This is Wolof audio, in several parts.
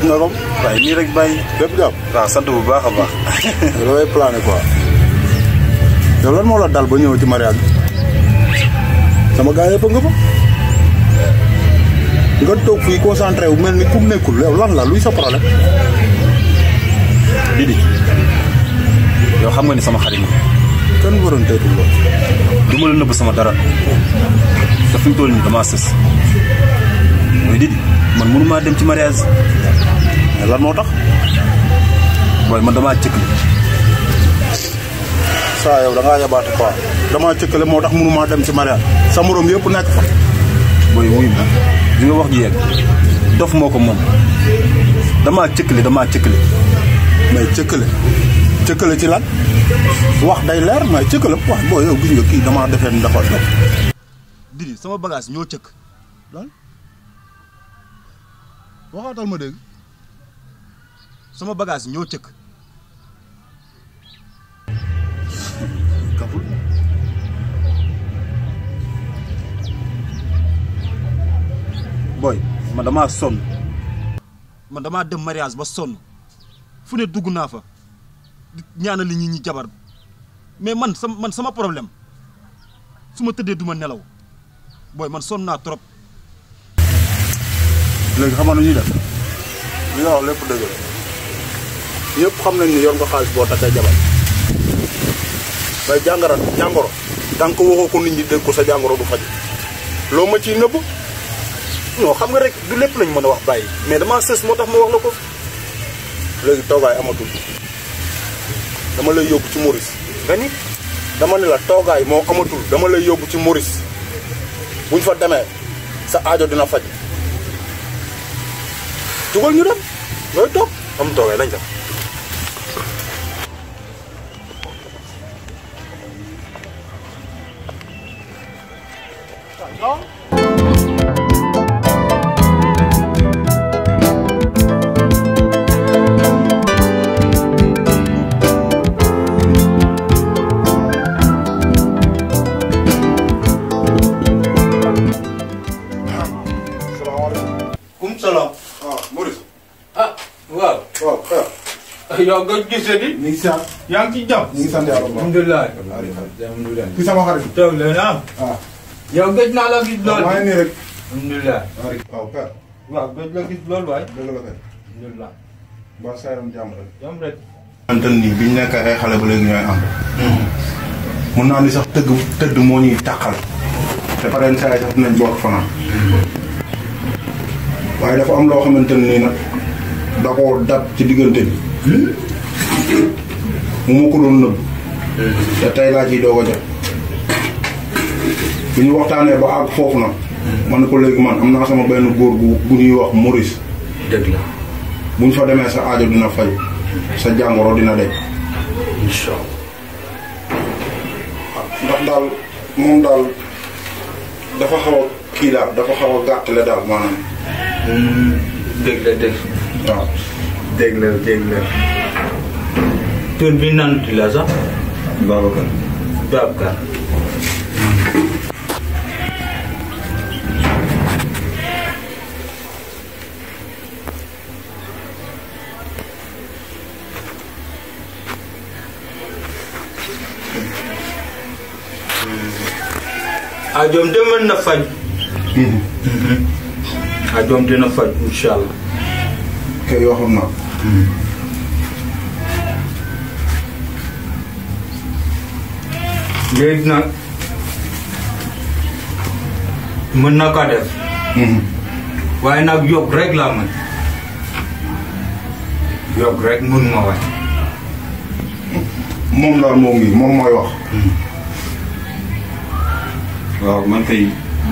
nga ko. waaye nii rek bàyyi. lépp jàpp. waaw sant bu baax a baax. loolay plané quoi. yow lan moo la dal ba ñëw ci mariage bi. sama gars yëpp nga fa. nga toog fii concentré wu mel ni ku nekkul yow lan la luy sa problème. Didi yow xam nga ni sama xarit nga. kenn waroon teetul lool. du ma la nëbb sama dara te fi mu toll nii damaa sës mooy Didi man mënumaa dem ci mariage. mais lan moo tax. booy man damaa cëkkli. saa yow da ngaa yabaate quoi damaa cëkkale moo tax mënumaa dem ci mariage sa morom yëpp nekk fa. booy wuy ma di nga wax ji yegg dof moo ko moom damaa cëkkli mais cëkkale ci lan wax day leer mais cëkkale wax boo yow gis nga kii damaa defee ndaxal dof. Didi sama bagage ñoo cëkk. lan waxaatal ma dégg. sama bagage ñoo cëkk. kaful. booy man damaa sonn man damaa dem mariage ba sonn fu ne dugg naa fa ñaanal li ñi jabar mais man sama problème su ma tëddee duma nelaw booy man sonn naa trop. léegi xam nga nu ñuy def li nga wax lépp dëgg la ñëpp xam nañ ni yor nga xaalis boo takkee jabar bay jàngoro danga ko waxoo ko nit ñi dégg ko sa jàngoro du faj loo ma ciy nëbb. non xam nga rek du lépp lañ mën a wax bàyyi mais damaa sës moo tax ma wax la ko. léegi toogaay amatul dama lay yóbbu ci Maurice. nga ni dama ne la toogaay moo amatul dama lay yóbbu ci Maurice buñ fa demee sa aajo dina faj. jugal ñu dem looy toog. am toogaay lañ def. yow nga gisee di. ñu ngi sant. yaa ngi ci jàmm. ñu ngi sant yàlla bu baax. alhamdulilah. alhamdulilah. ki sama xarit. toog leen am. waaw. yow gëj naa la gis lool. maa ngi nii rek. alhamdulilah. waaw père. waaw gëj la gis lool waay. dëgg la kay. alhamdulilah. ba saa yaram jàmm rek. jàmm rek. xamante ni biñ nekk ay xale ba léegi ñooy ànd. mun naa ni sax tëdd moo ñuy tàqal. te pare saa yi sax dinañ bokk fanaan. waaye dafa am loo xamante ni nag da koo dab ci diggante bi. mu ma ko doon nëbb. te tey laa ciy doog a jot. bu ñu waxtaanee ba àgg foofu nag. man ko léegi man am naa sama benn góor bu ñuy wax Maurice. dëgg la. bu ñu fa demee sa aajo dina fay. sa jàngoro dina dej. incha allah. ndax daal moom daal dafa xaw a kii daal dafa xaw a gàttale daal maanaam. dëgg la dëgg. waaw. dëgg la. tur bi nanti la sax. Babacar. Babacar. ajoom de mën na faj. ajoom dina faj incha allah. kay yoo xam naa. léegi nag mën na ko def. waaye nag yokk rek laa mën. yokk rek mënuma waay. moom daal moo ngi moom mooy wax. waaw man kay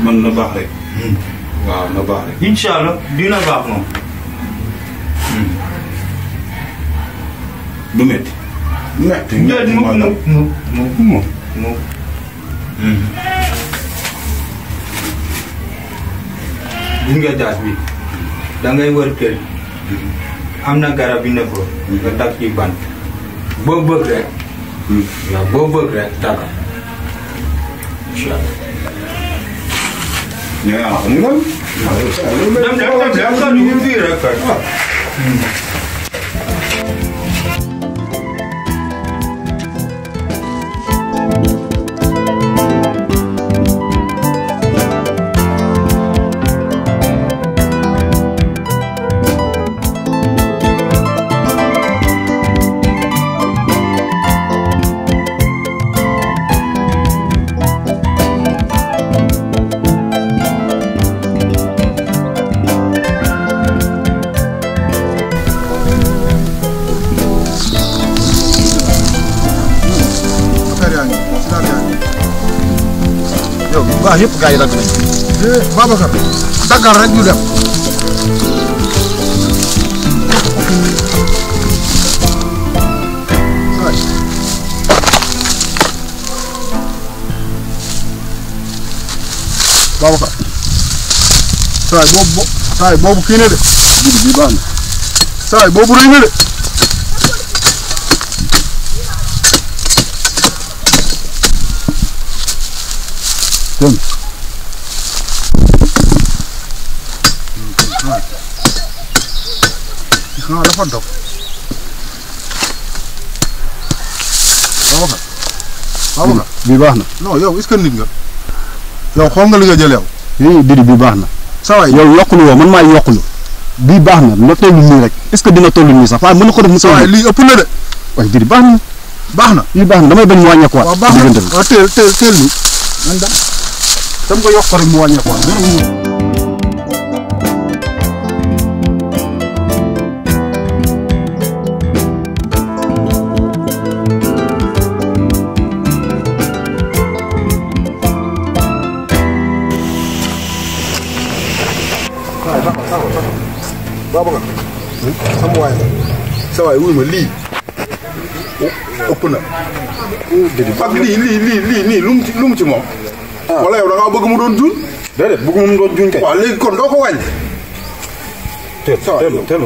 man na baax rek. waaw na baax rek. incha allah dina baax moom. du métti. metti déet mu. gis nga jaas bi da ngay wër kër am na garab yu ne ko nga tag ci bant boo bëgg rek. waaw boo bëgg rek tàgga. incha allah. ñu ngi am. dem fii rek kay. Yëpp gars yi dagg nañ. Babacar daggal rek ñu dem. Babacar saay boobu kii na de. bii baax na. saay boobu rëy na de. dégg nga dafa dof. Babacar bii baax na. non yow est-ce que nit nga. yow xool nga li nga jël yow. Didi bii baax na. saa waay yow yokkulu woo man maay yokkulu. bii baax na na toll nii rek est-ce que dina toll nii sax waaye mën na ko def mu. saa waay lii ëpp na de. waaye Didi baax na. baax na bii baax na damay bañ mu wàññeekuwaat. waaw baax na waaw teel nii. man dama ko yokk rek mu wàññeekuwaat. Babacar sama waay la sa waay wuy ma lii ëpp na ak lii lu mu ci moom wala yow da ngaa bëgg mu doon juñ déedéet bëgg mu doon juñ kay. waaw léegi kon doo ko wàññi teel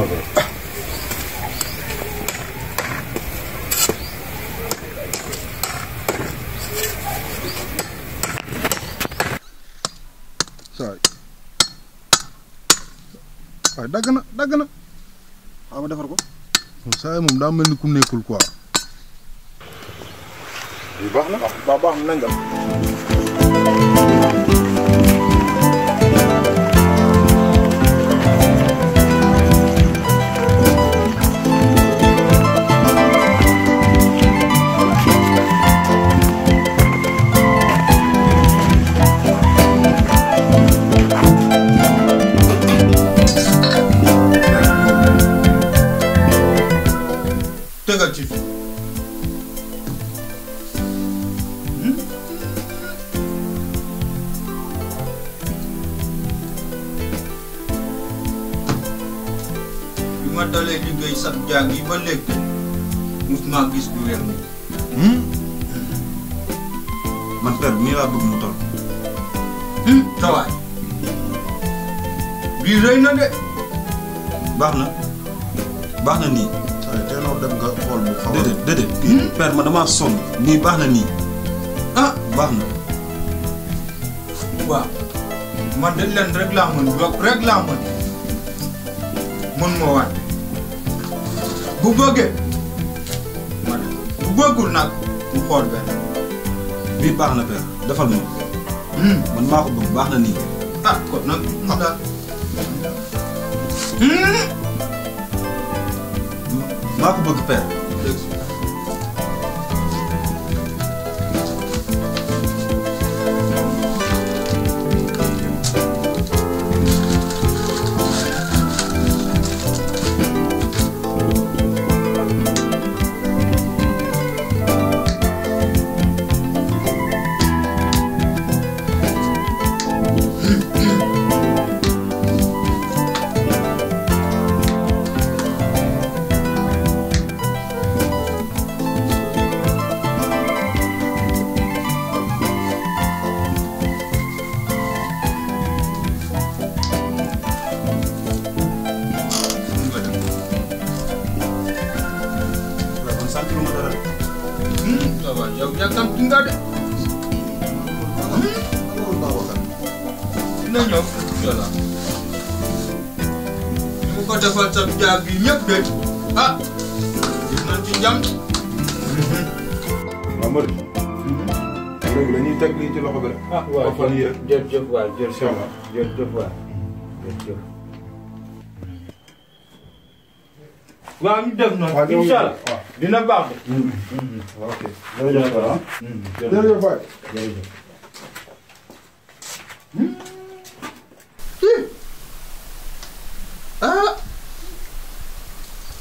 waaye dagg na waaw ma defar ko saa yi moom daa mel ni ku nekkul quoi bii baax na baax na nañ dem tegal ci bi ma dalee liggéey sax jàng yi ba léegi mus naa gis du weer nii man père nii laa bëgg mu toll. tawaay bii rëy na de baax na nii. waaye teenoo dem nga xool bu xaw a déedéet kii père ma damaa sonn nii baax na nii baax na. waaw man de leen rek laa mën yokk rek laa mën moo waat bu bëggee ma ne bu bëggul nag mu xool benn bii baax na père defal ma man maa ko bëgg baax na nii. kon nag daal maa ko bëgg père. yow yàggam ti nga de dina ñëw incha allah ko defal sa jaag yi ñëpp de ah gis nañ ci jàmm. Mamadou. léegi dañuy teg lii ci loxo bi rek. ah waaw fan yii rek. jërëjëf waay jërëjëf waay jërëjëf. waaw ñu def noonu. waaw incha allah dina baax de. ok jërëjëf waay. jërëjëf waay. ah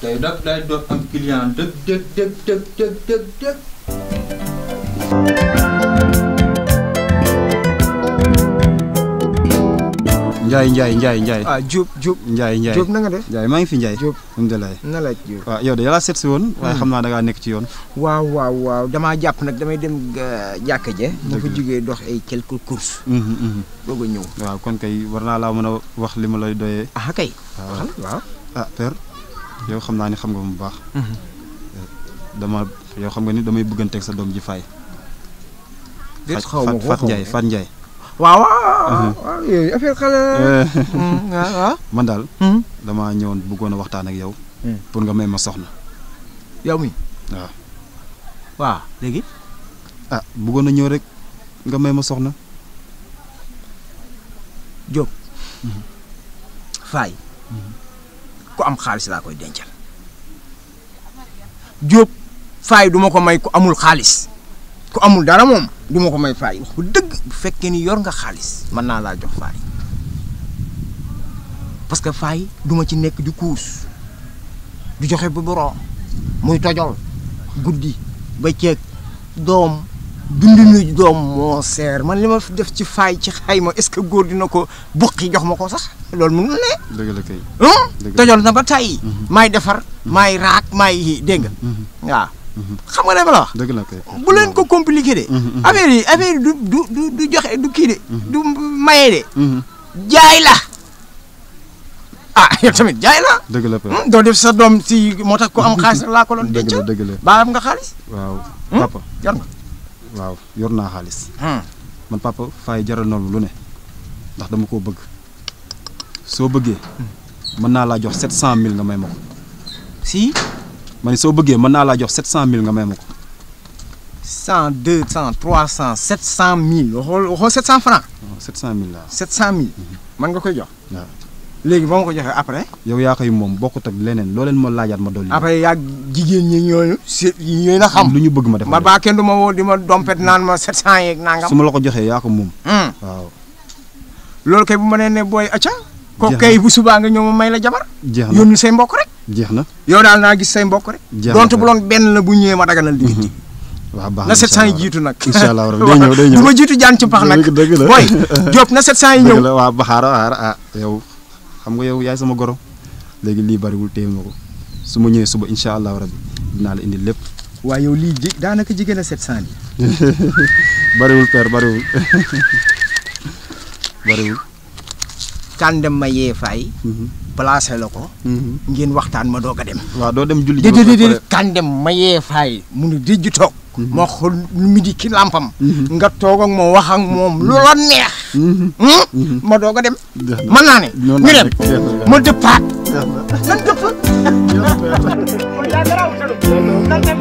tey nag day doon am client dëgg. Njaay ah Diop Njaay Diop na nga def Njaay maa ngi fi Njaay Diop alhamdulilah na la Diop waaw yow de yàlla seet si woon waaye xam naa da ngaa nekk ci yoon waaw damaa jàpp nag damay dem jàkka je ma fa jógee dox ay quelques courses doog a ñëw waaw kon kay war naa laa mën a wax li ma lay doyee kay waaw ah père yow xam naa ni xam nga bu baax yow xam nga ni damay bëgganteeg sa doom ji Faye Fat Ndiaye waaw yooyu affaire xale waaw man daal damaa ñëwoon bëggoon a waxtaan ak yow pour nga may ma soxna yow mi waaw léegi bëggoon a ñëw rek nga may ma soxna Diop Faye ku am xaalis laa koy dencal Diop Faye duma ko may ku amul xaalis ku amul dara moom duma ko may Faye wax bu dëgg bu fekkee ni yor nga xaalis mën naa laa jox Faye parce que Faye duma ci nekk di kuus du joxe bu borom muy tojol guddi ba ceeg doom dundinu doom moo seer man li ma def ci Faye ci xayma est-ce que góor dina ko buqi jox ma ko sax loolu mënul ne dëgg la kay tojol na ba tey maay defar maay raak maay dégg nga waaw xam nga ne ma la wax dëgg la kay bu leen ko compliqué de affaire yi du joxe du kii de du maye de jaay la yow tamit jaay la dëgg la doo def sa doom si moo tax ko am xaalis laa ko doon denc dëgg la ba am nga xaalis waaw papa yor nga waaw yor naa xaalis man papa Faye jaral na lu ne ndax dama koo bëgg soo bëggee mën naa laa jox 700 000 nga may ma ko si ma ne soo bëggee mën naa laa jox 700 000 nga may ma ko 100 200 300 700 000 waxoo 700 francs 700 000 laa 700 000 mën nga koy jox waaw léegi ba ma ko joxee après yow yaa koy moom bokkut ak leneen loo leen ma laajaat ma dolli après yaa jigéen ñi ñooñu ñooy na xam lu ñu bëgg ma def ma baa kenn du ma woo di ma dompet naan ma 700 yeeg nangam su ma la ko joxee yaa ko moom waaw loolu kay bu ma nee ne booy acca ko kay bu subaa nga ñëw ma may la jabar jeex na yónni say mbokk rek jeex na yow daal naa gis say mbokk rek donte bu loon benn la bu ñëwee ma daganal diggante waaw baax na 700 yi jiitu nag incha allah day ñëw du ma jiitu jaan ci pax nag dëgg la booy Diop na 700 yi ñëw dëgg la waaw baxaara yow xam nga yow yaay sama goro léegi lii bariwul téye ma ko su ma ñëwee suba incha allah rabbi dinaa la indi lépp waaye yow lii daanaka jigéen a 700 yi bariwul père bariwul kan dem ma yee Faye placé la ko ngeen waxtaan ma doog a dem waaw doo dem julli déedéet kan dem ma yee Faye mu ne déjju toog ma xool midi ki lampam nga toog ak moom wax ak moom lu la neex ma doog a dem mën naa ne ñu dem ma dëppaat nan dëpp nan dem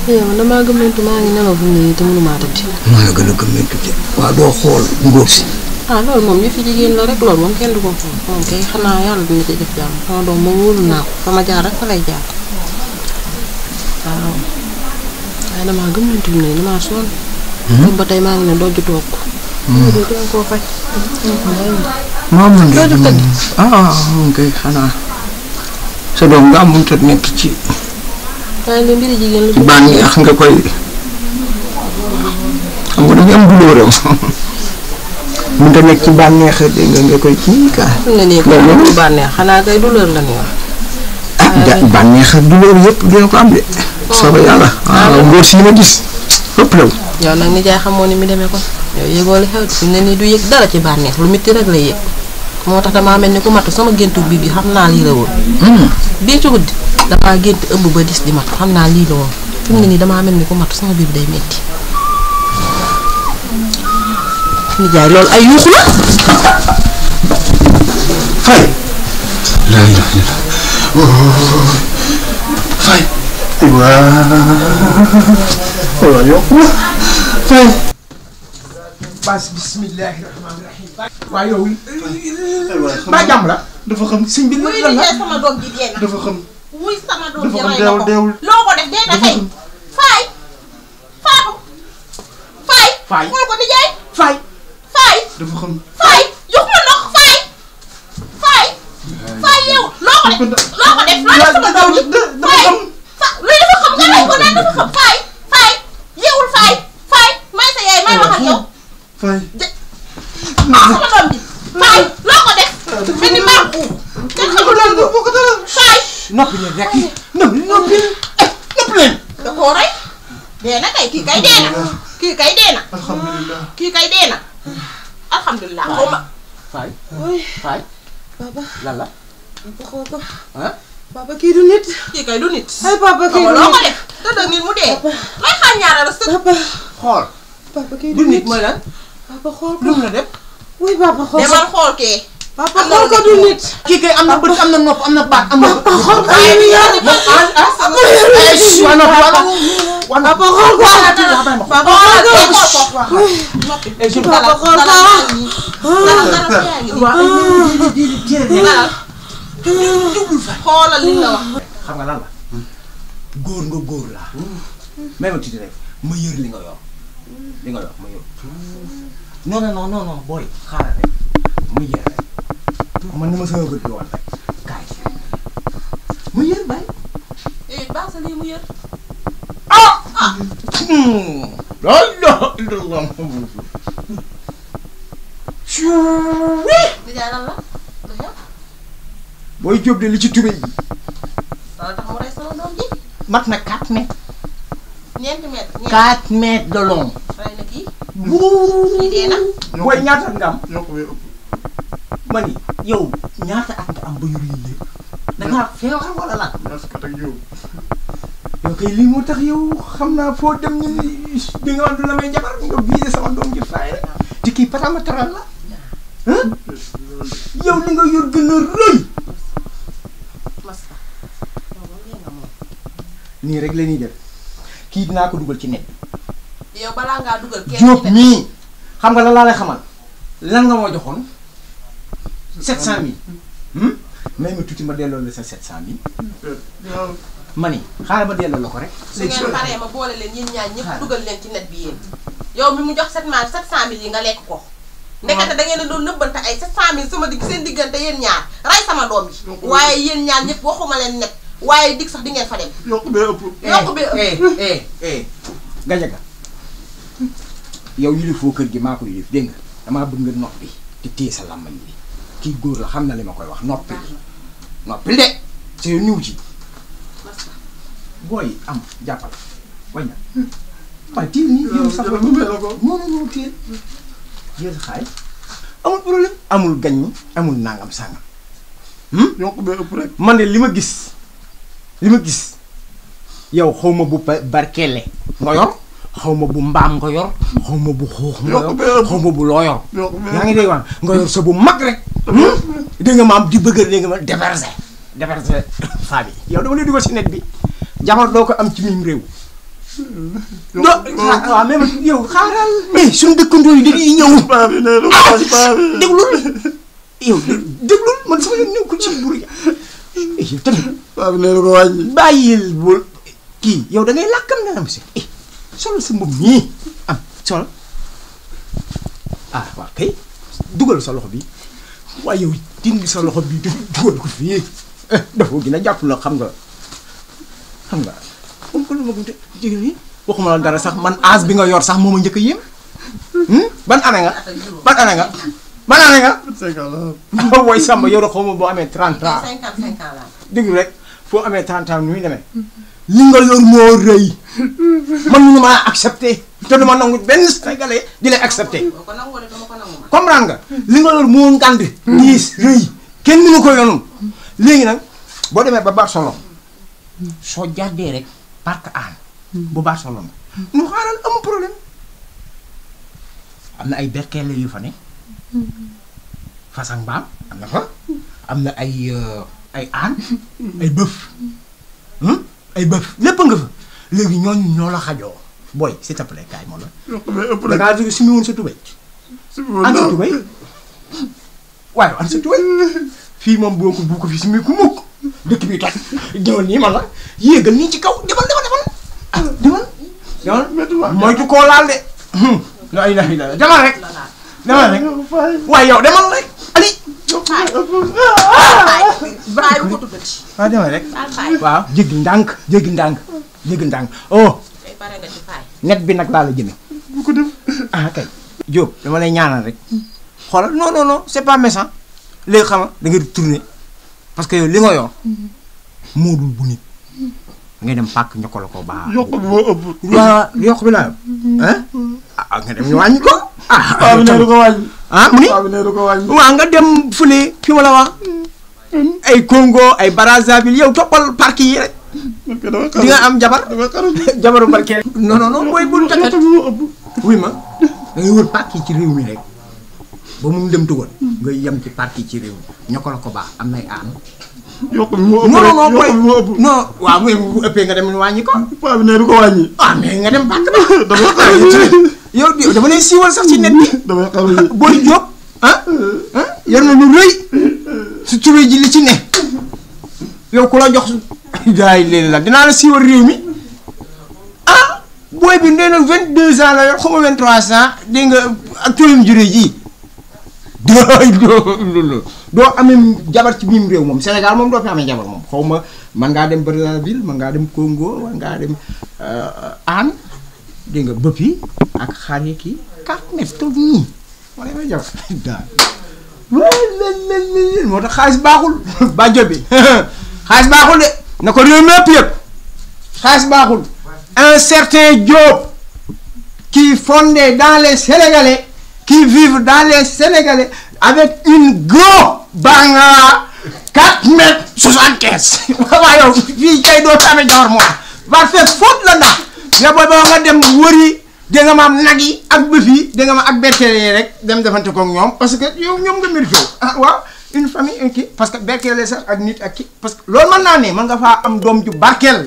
yow damaa gëmmentu maa ngi nelaw fi mu ne te mënumaa tëdd. maa la gën a gëmmentu de waaw doo xool ngóor si. loolu moom ñu fi jigéen la rek loolu moom kenn du ko xool moom kay xanaa yàlla dina ci def jàmm sama doom moom wóolu naa ko fa ma jaar rek fa lay jaar waaw waaye damaa gëmmentu fi mu ne damaa sonn. ba tey maa ngi ne dojju toog. loolu dina koo faj. maa mun de tëdd. moom kay xanaa sa doom nga amul te nekk ci. waaye li mbiri jigéen la. ci bànneex nga koy xam nga dañuy am douleur mun te nekk ci bànneex dégg nga koy kii kaa. ne nii ko bànneex xanaa kay douleur la ñuy wax. bànneex ak douleur yëpp dina ko am de. soobee yàlla. ngóor si ma gis ëpp law yow nag ni jaay xamoo ni mi demee kon yow yëgoo li xew fi ne nii du yëg dara ci bànneex lu métti rek lay yëg moo tax damaa mel ni ku matu sama géntu bii bi xam naa lii la woon bii ci guddi damaa gént ëmb ba dis di matu xam naa lii la woon fi mu ne nii damaa mel ni ku matu sama biir bi day métti ni jaay loolu ay yuuxu la Fay la ilaha illallah Fay waaw yow Fay bas bismillahir rahmanir rahim waa yow ba jàmm la dafa xam sëñ bi muy lan la liggéey sama doom ji dee na dafa xam muy sama doom ji dafa rey xam na ko deewul loo ko def dee na tey faay faatu faay Faay. xool ko di jaay Faay faay dafa xam faay jox ma ndox faay faay faay yow loo ko def loo ko def loo def sama doom ji faay fa luy dafa xam nga rey ko naan dafa xam faay faay yeewul faay faay may sa yaay may wax ak yow Fay sama doom ji faay loo ko def mel ni maa ko kenn xamul loolu faay noppi leen rek noppi leen da koo rey dee na kay kii kay dee na kii kay dee na alhamdulillah kii kay dee na alhamdulilah xaw ma Faay Faay papa lan la papa xool ko ah papa kii du nit kii kay du nit ay papa kii xam du loo ko nit def da nit mu dee lay xaar ñaara la sëkk papa xool papa kii du nit mooy lan papa xool ko lu mu la def oui papa xool ko demal xool kee papa xool ko du nit kii kay am na bët am na nopp am na baat am na papa xool ko waaye bi yaa papa xool ko xool xoolal li nga wax xam nga lan la góor nga góor la may ma tuuti rek ma yër li nga yor ma yër non booy xaaral rek ma yër rek man ni ma sama bët bi woon rek kaay ma yër bay baax sa lii mu yër la ilaha illallah di jaay lan la du xew booy jóob de li ci tubé yi loolu tax mu rey sama doom ji mat na 4 mètres ñeenti mètre 4 mètres de long rey na kii kii dee na booy ñaata nga am ñoo ko wee ëpp ma ni yow ñaata at nga am ba yor lii lépp da ngaa feebar wala lan ñaar fukk ak juróom yow kay lii moo tax yow xam naa foo dem ñu bi nga wax du la may jabar nga visé sama doom ji faay rek te kii patamataral la yow li nga yor gën a rëy masta nii rek la ñuy def kii dinaa ko dugal ci net yow balaa ngaa dugal kenn Jóob ci ne mii xam nga lan laa lay xamal lan nga ma joxoon 700 000 may ma tuuti ma delloo la sa 700 000 ma ni xaaral ma delloo la ko rek su ngeen paree ma boole leen yéen ñaar ñëpp dugal leen ci net bi yéen yow mi mu jox 700 000 yi nga lekk ko ndekete da ngeen a doon nëbbante ay 700 000 sama digg seen diggante yéen ñaar rey sama doom yi waaye yéen ñaar ñëpp waxuma leen net waaye dig sax di ngeen fa dem yokku bee ëpp yokku bee ëpp Gajaga yow yilifoo kër gi maa ko yilif dégg nga damaa bëgg nga noppi te téye sa làmmañ bi kii góor la xam na li ma koy wax noppi de te yow ñëw ci booy am jàppal wañña waaye téye nii yow sax non téye jël xaay amul problème amul gañ amul nangam sàngam yokku bee ëpp rek man de li ma gis yow xaw ma bu barkeele nga yor xaw ma bu mbaam nga yor xaw ma bu xuux nga yor xaw ma bu loo yor yaa ngi dégg wax nga yor sa bu mag rek dégg nga maam di bëgg dégg nga ma déverser faa bi yow dama lay dugal si net bi jabar doo ko am ci mim réew waaw même yow xaaral mais suñu dëkkandoo yi dañuy ñëw déglul yow déglul man sama yoon nekkul ci bur yow tamit paa bi nee na ko wàññi bàyyil bul kii yow da ngay làkkam ne la monsieur solal sa mbubb nii am sol waaw kay dugal sa loxo bi waaye yow dindi sa loxo bi dugal ko fii dafa gën a jàpp la xam nga comme que lu ma gumte jigéen ñi waxuma la dara sax man âge bi nga yor sax moo ma njëkk a yéem ban année nga woy Samba yow da xaw ma boo amee 30 ans 55 ans la dégg rek foo amee 30 ans nu muy demee li nga yor moo rëy man mënu maa accepté te duma nangu benn sénégalais di lay accepté boo ko nangoo de dama ko nangu ma. comprendre nga li nga yor moo ngand diis rëy kenn mënu ko yoonul léegi nag boo demee ba Barcelone soo jàddee rek parc Hann bu Barcelone nu xaaral amul problème am na ay berkelle yu fa ne façon mbaam am na fa am na ay aan ay bëf lépp nga fa léegi ñooñu ñoo la xajoo booy s'il te plaît kaay moo la da ngaa jóge simi woon sa tubéy an sa tubéy waaye an sa tubéy fii moom boo ko bu ko fi simi ku mukk dëkk bi toj demal nii man la yéegal nii ci kaw demal moytu koo laal de la ilaha illa demal rek waaye yow demal rek ali faay bu ko tuddati. waaw demal rek waaw jéggi ndànk oh tey pare nga ci faay. net bi nag laa la jëme bu ko def kay Diop dama lay ñaanal rek xoolal non c'est pas méchant léegi xam nga da ngay tourner parce que yow li nga yor moo dul bu nit ngay dem pàkk ñokko la ko baax yokk bi moo ëpp. waaw yokk bi laa nga dem ñu wàññi ko paa bi nee du ko wàññi. mu ni paa bi nee du ko wàññi. waaw nga dem fële fi ma la wax ay Congo ay Brazzaville yow toppal parc yi rek di nga am jabar jabaru barke non booy bul takkat wuy ma da ngay wër parc yi ci réew mi rek ba mu dem tugal nga yem ci parc yi ci réew mi ñokko la ko baax am nay aan yokk bi moo ëpp non yokk bi moo ëpp. non waaw mais bu ëppee nga dem wàññi ko paa bi nee du ko wàññi. mais nga dem parc ba damay xaru yow dama lay siiwal sax ci net bi damay xaru booy Diop yor na lu rëy su tubéy ji li ci ne yow ku la jox daay léegi la dinaa la siiwal réew mi booy bi nee na 22 ans la yor xaw ma 23 ans dégg nga ak tubéyam juré ji doo amee jabar ci biim réew moom Sénégal moom doo fi amee jabar moom xaw ma man ngaa dem Brazzaville man ngaa dem Congo man ngaa dem Hann dégg nga bëpp yi ak xar yi kii 4 mètres toog nii wala may jabar daal moo tax xaalis baaxul bàjjo bi xaalis baaxul de na ko réew mépp yëpp xaalis baaxul un certain Diop qui fondait dans les Sénégalais qui vivent dans les Sénégalais avec une grosse banga 4 mètres 75 waaw yow fii kay doo tamit jawar moom va faire faute la ndax nga booy boo nga dem wëri da nga ma am nag yi ak bëf yi da nga ma ak berkele yi rek dem defante ko ak ñoom parce que yow ñoom nga mérité waaw une famille un kii parce que berkele sax ak nit ak kii parce que loolu mën naa ne mën nga faa am doom ju barkeel